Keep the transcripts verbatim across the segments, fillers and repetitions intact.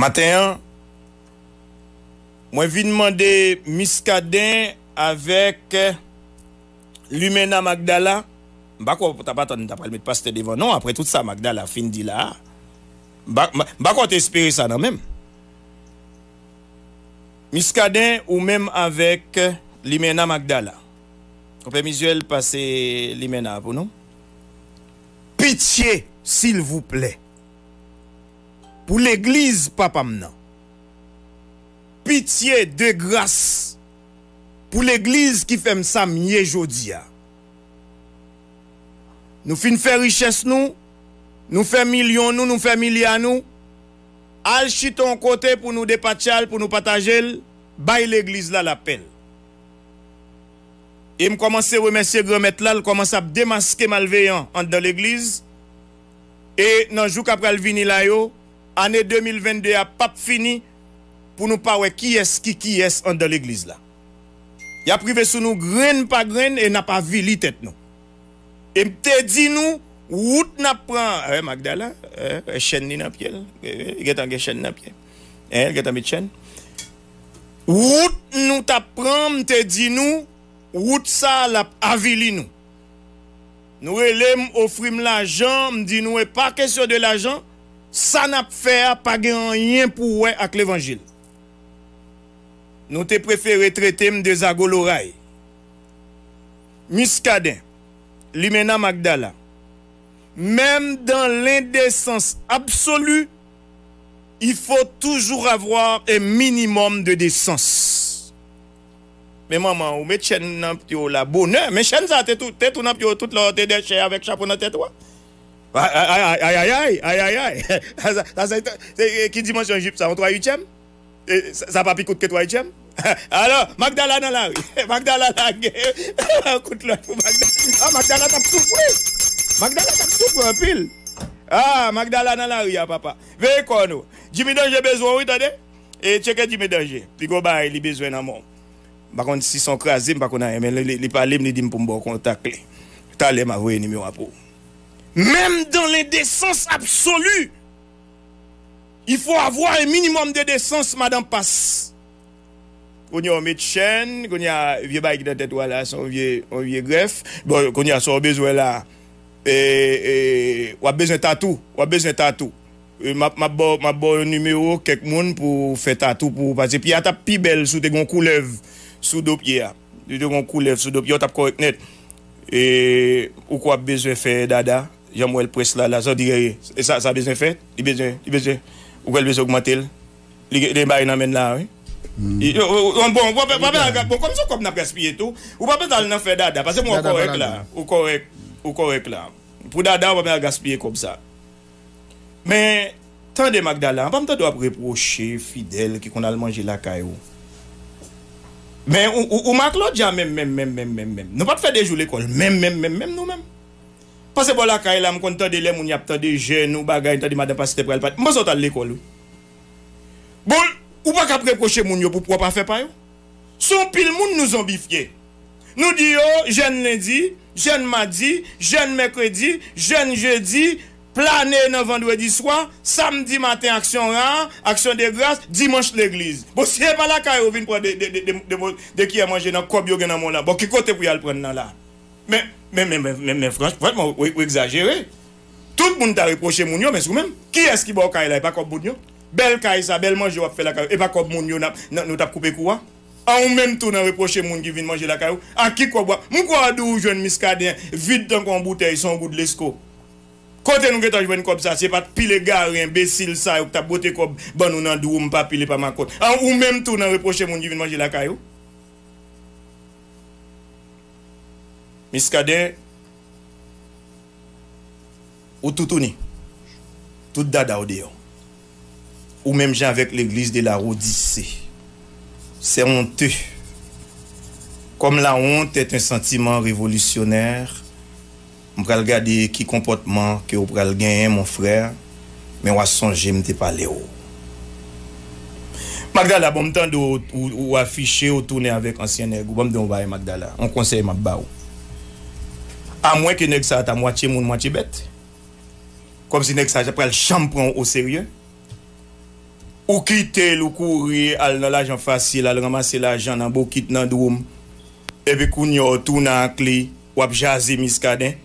Maten an, mwen vin mande Muscadin avèk Limena Magdala. M pa kwè w t ap atann m ta pral met pastè devan non, apre tout sa Magdala fin di la a. M pa, m pa, m pa kwè w te espere sa nan men m. Muscadin, ou menm avèk Limena Magdala. Konpè Mizuel, pase Limena a pou nou. Pitye, silvouplè. Pou legliz papa m nan. Pitye, de gras. Pou legliz ki fè m sa m ye jodi a. Nou fin fè richès nou, nou fè milyon nou, nou fè milya nou. Al chita yon kote pou nou depatche l, pou nou pataje l, bay legliz la lapè l. E m kòmanse remèsye Granmèt la, l kòmanse ap demaske malveyan anndan legliz. E nan jou k ap pral vini la yo, ane de mil vennde a p ap fini pou nou pa wè kiyès ki kiyès anndan legliz la. Y ap rive sou nou grenn pa grenn e n ap avili tèt nou. E m te di nou, wout n ap pran, eh, Magdala, eh, chèn li nan pye l, eh, gentan gen chèn nan pye, eh, l gentan met chèn. Wout nou t ap pran, m te di nou, wout sa a, l ap avili nou. Nou rele m, ofri m lajan, m di nou, e pa kesyon de lajan, sa n ap fè a pa gen anyen pou wè ak levanjil. Nou te prefere trete m de zagoloray. Muscadin, Limena Magdala, même dans l'indécence absolue, il faut toujours avoir un minimum de décence. Men manman, ou met chèn nan pye w la bonè. Men chèn sa te tou, te tou nan pye w tout lè w te dèchè avèk chapo nan tèt ou a. Ayayay, ayayay, ayayay. Sa, sa, sa, se, ki dimansyon jip sa, yon twa uityèm? E, sa, sa pa pi kout ke twa uityèm? Alò, Magdala nan lari. Magdala lage. Kout lòt pou Magdala. Ah, Magdala t ap soufri. Magdala t ap soufri anpil. Ah, Magdala nan lari a, papa. Veye kò nou. Jimmy Danger bezwen w, wi, tande. E tcheke Jimmy Danger. Pi gwo bagay li bezwen nan men w. M pa konn si se yon kraze, m pa konn anyen, men li, li, li pale m, li di m pou m ba w kontak li. Talè m a voye nimewo a pou ou. Même dans l'indécence absolue, il faut avoir un minimum de décence, Madan Pas. Kounye a w met chèn, kounye a vye bagay ki nan tèt ou a la, se yon vye, yon vye grèf. Bon, kounye a sa w bezwen la, e, e, w ap bezwen tatou, w ap bezwen tatou. E, m ap, m ap ba w, m ap ba w yon nimewo kèk moun pou fè tatou pou ou, paske pye a t ap pi bèl si w te gen yon koulèv sou do pye a. Si w te gen yon koulèv sou do pye a, w t ap kòrèk nèt. E, ou kwè w ap bezwen fè dada, jan m wè l près la, la, sa w di, e, e sa, sa bezwen fè? Li bezwen, li bezwen, ou kwè l bezwen ogmante l? Li gen, li gen bagay nan men l la, wi. Li, o, o, o, bon, bon, bon, bon, bon, kòm se kòb n ap gaspiye tou, ou pa bezwen al nan fè dada, paske mwen w kòrèk la, ou kòrèk, ou kòrèk la. Pou dada, ou pa bezwen al gaspiye kòb sa. Men, tande Magdala, an pa m tande w ap repwoche Fidèl ki konn al manje lakay ou. Men, ou, ou, ou Maklodya menm, menm, menm, menm, menm, menm. Nou pa t fè de jou lekòl, menm, menm, menm, menm, nou menm. Pase bò lakay la, m konn tande lè moun y ap tande jèn ou bagay, tande madan pastè pral pati. M panse w t al lekòl, wi. Bon, ou pa ka ap repwoche moun yo pou pwòp afè pa yo. Se yon pil moun nou zonbifye. Nou di yo, jèn lendi, jèn madi, jèn mèkredi, jèn jedi, plane nan vandredi swa, samdi maten aksyon ra, aksyon de gras, dimanch legliz. Bon, si e pa lakay yo vin pran de, de, de, de, de, de kiyè manje nan kòb yo gen nan men w la, bon, ki kote pou y al pran l nan la? Men, men, men, men, men, men franch, franchman, ou, ou egzajere. Tout moun ta repwoche moun yo, men se ou menm. Kiyès ki ba w kay la, e pa kòb moun yo? Bèl kay sa, bèl manje w ap fè lakay ou, e pa kòb moun yo n ap, n, nou t ap koupe kou a? A ou menm tou nan repwoche moun ki vin manje lakay ou? A ki kòb w ap, m kwè w di w jwenn Miskaden vid tankou yon boutèy, se yon goud lesko. Kote nou gentan jwenn kòb sa? Se pa t pile gare enbesil sa yo ki t ap bwote kòb ban nou nan dwou, m pa pile pa makòt. A ou menm tou nan repwoche moun ki vin manje lakay ou? Miskaden, ou toutouni. Tout dada w deyò. Ou menm jan avèk legliz de la Odise. C'est honteux. Comme la honte est un sentiment révolutionnaire, m pral gade ki konpòtman ke w pral genyen, mon frè, men w a sonje m te pale w. Magdala, bon, m tande w, ou, ou afiche, ou tounen avèk ansyen nèg ou. Ban m di w yon bagay, Magdala, yon konsèy m ap ba w. Amwen ke nèg sa a ta mwatye moun, mwatye bèt, kòmsi nèg sa a pral janm pran w oserye, Ou kite l, ou kouri al nan lajan fasil, al ranmase lajan nan bokit, nan dwoum. Epi kounye a w tounen ak li, w ap jaze Miskaden.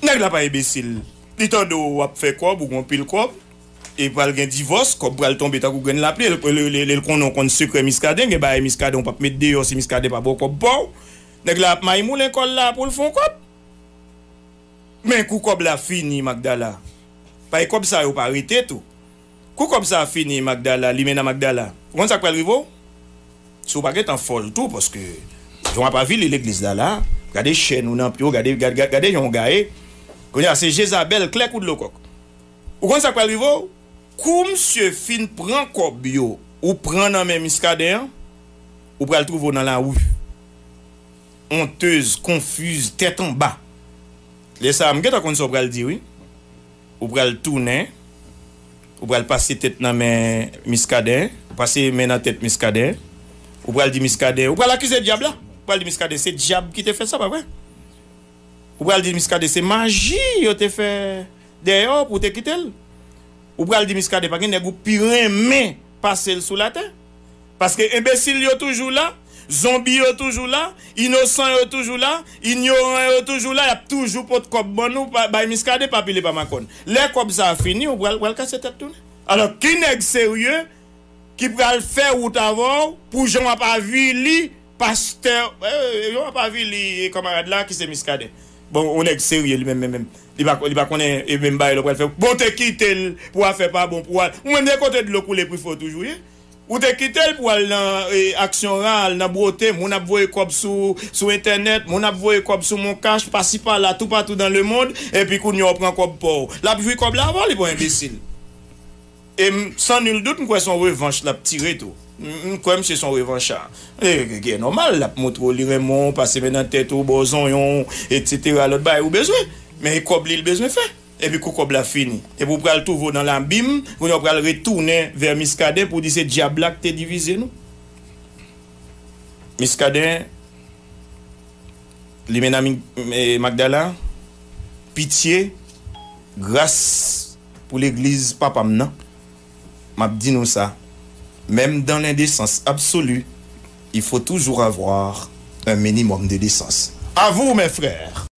Nèg la pa enbesil. Li tande w ap fè kòb, ou gen anpil kòb. E pral gen divòs, kòb pral tonbe tankou grenn lapli. L, l, l, l konnen w konn sekrè Miskaden, gen bagay Miskaden w p ap met deyò si Miskaden pa ba w kòb pa w. Nèg la ap may moulen kò l la pou l fè yon kòb. Men kou kòb la fini, Magdala. Paske kòb sa yo pa rete tou. Kou kòb sa fini, Magdala, Limena Magdala. Ou konn sa k pral rive w? Si w pa gentan fòl tou, paske jan w ap avili legliz la la, gade chèn ou nan pye w, gade, gade, gade, gade jan w gaye. Kounye a, se Jezabèl, klè kou dlo kòk. Ou konn sa k pral rive w? Kou misye fin pran kòb yo, ou pran nan men Miskaden an, ou pral twouve w nan lari. Onteuse, confuse, tèt anba. Lè sa a, m gentan konn sa w pral di, wi. Ou pral tounen, ou pral pase tèt nan men Miskaden, pase men nan tèt Miskaden, ou pral di Miskaden, ou pral akize dyab la. Ou pral di Miskaden, se dyab ki te fè sa, pa vre? Ou pral di Miskaden, se maji yo te fè dèyè w pou w te kite l. Ou pral di Miskaden, pa gen nèg ou pi renmen pase l sou latè. Paske enbesil yo toujou la, zonbi yo toujou la, inosan yo toujou la, inyoran yo toujou la, y ap toujou pot kòb ban nou, pa, bay Miskaden, pa pile pa makòn. Lè kòb sa a fini, ou pral, pral kase tèt tounen. Alò, ki nèg serye ki pral fè wout avè w pou jan w ap avili pastè, eh, jan w ap avili kanmarad la ki se Miskaden? Bon, yon nèg serye li menm, menm, menm. Li pa, li pa konnen e menm bagay la w pral fè. Bon, te kite l pou afè pa bon pou al. Ou menm de kote dlo koule pi fò toujou ye. Ou te kite l pou al nan, eh, aksyon ra, al nan bwote, moun ap voye kòb sou, sou entènèt, moun ap voye kòb sou Moncash, pasi pala, toupatou dan lemond, epi kounye a w pran kòb pa w. L ap jwi kòb la avè w, li pa yon enbesil. E m, san nil dout, m kwè se yon revanch l ap tire tou. M, m kwè misye se yon revancha. E, e, e nòmal, l ap montre w li renmen w, pase men nan tèt ou, ba w zonyon, etsetera, lòt bagay ou bezwen. Men e kòb li l bezwen fè. Epi kou kòb la fini. Epi w pral twouve w nan labim, kounye a w pral retounen vè Miskaden pou w di se dyab la k te divize nou. Miskaden, Limena Mi-, eh, Magdala, pitye, gras pou legliz papa m nan. M ap di nou sa, même dans l'indécence absolue, il faut toujours avoir un minimum de décence. À vous, mes frères.